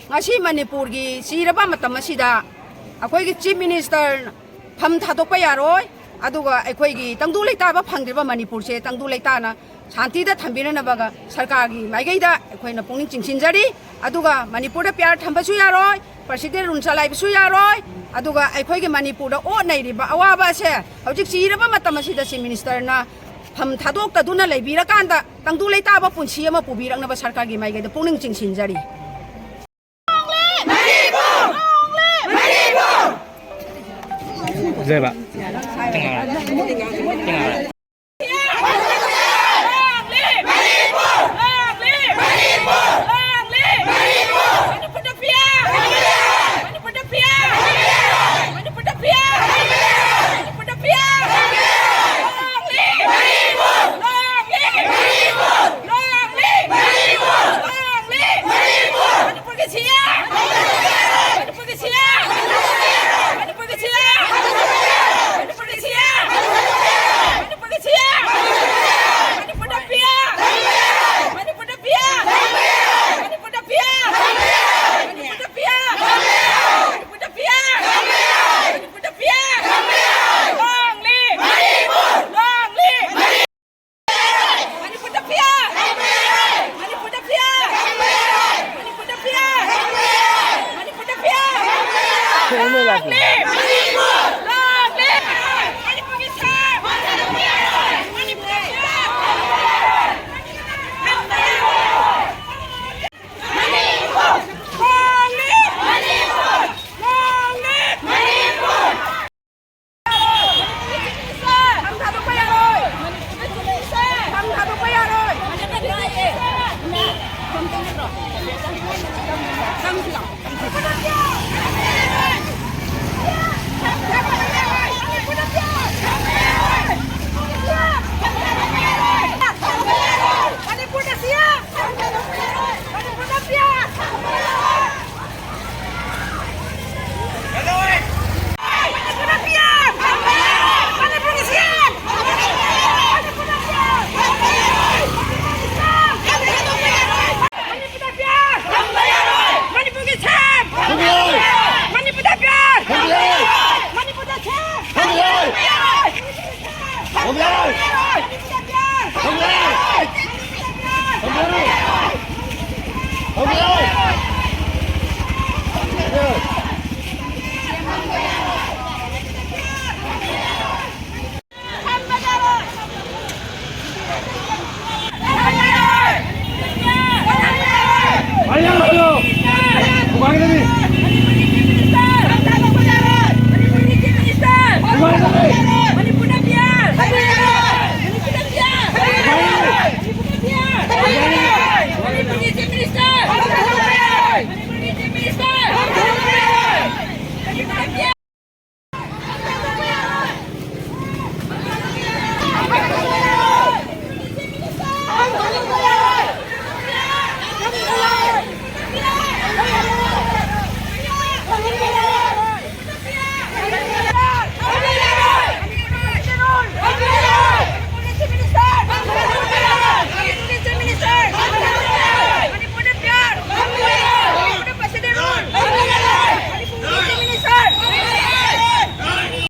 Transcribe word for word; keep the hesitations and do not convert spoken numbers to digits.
ꯉꯁꯤ ꯃꯅꯤꯄꯨꯔꯒꯤ ꯆꯤꯔꯕ ꯃꯇꯝ ꯑꯁꯤꯗ ꯑꯩꯈꯣꯏꯒꯤ Chief Minister ꯐꯝ ꯊꯥꯗꯣꯛꯄ ꯌꯥꯔꯣꯏ, ꯑꯗꯨꯒ ꯑꯩꯈꯣꯏꯒꯤ ꯇꯪꯗꯨ ꯂꯩꯇꯥꯕ ꯐꯪꯗ꯭ꯔꯤꯕ ꯃꯅꯤꯄꯨꯔꯁꯦ ꯇꯪꯗꯨ ꯂꯩꯇꯥꯅ ꯁꯥꯟꯇꯤꯗ ꯊꯝꯕꯤꯅꯅꯕꯒ ꯁꯔꯀꯥꯔꯒꯤ ꯃꯥꯏꯀꯩꯗ ꯑꯩꯈꯣꯏꯅ ꯄꯨꯛꯅꯤꯡ ꯆꯤꯡꯁꯤꯟꯖꯔꯤ꯫ ꯑꯗꯨꯒ ꯃꯅꯤꯄꯨꯔꯗ ꯄꯤꯌꯥꯔ ꯊꯝꯕꯁꯨ ꯌꯥꯔꯣꯏ, President Rule ꯆꯂꯥꯏꯕꯁꯨ ꯌꯥꯔꯣꯏ, ꯑꯗꯨꯒ ꯑꯩꯈꯣꯏꯒꯤ ꯃꯅꯤꯄꯨꯔꯗ ꯑꯣꯠ ꯅꯩꯔꯤꯕ ꯑꯋꯥꯕ ꯑꯁꯦ ꯍꯧꯖꯤꯛ ꯆꯤꯔꯕ ꯃꯇꯝ ꯑꯁꯤꯗ Chief Ministerꯅ ꯐꯝ ꯊꯥꯗꯣꯛꯇꯗꯨꯅ ꯂꯩꯕꯤꯔꯀꯥꯟꯗ ꯇꯪꯗꯨ ꯂꯩꯇꯥꯕ ꯄꯨꯟꯁꯤ ꯑꯃ ꯄꯨꯕꯤꯔꯛꯅꯕ ꯁꯔꯀꯥꯔꯒꯤ ꯃꯥꯏꯀꯩꯗ ꯄꯨꯛꯅꯤꯡ ꯆꯤꯡꯁꯤꯟꯖꯔꯤ꯫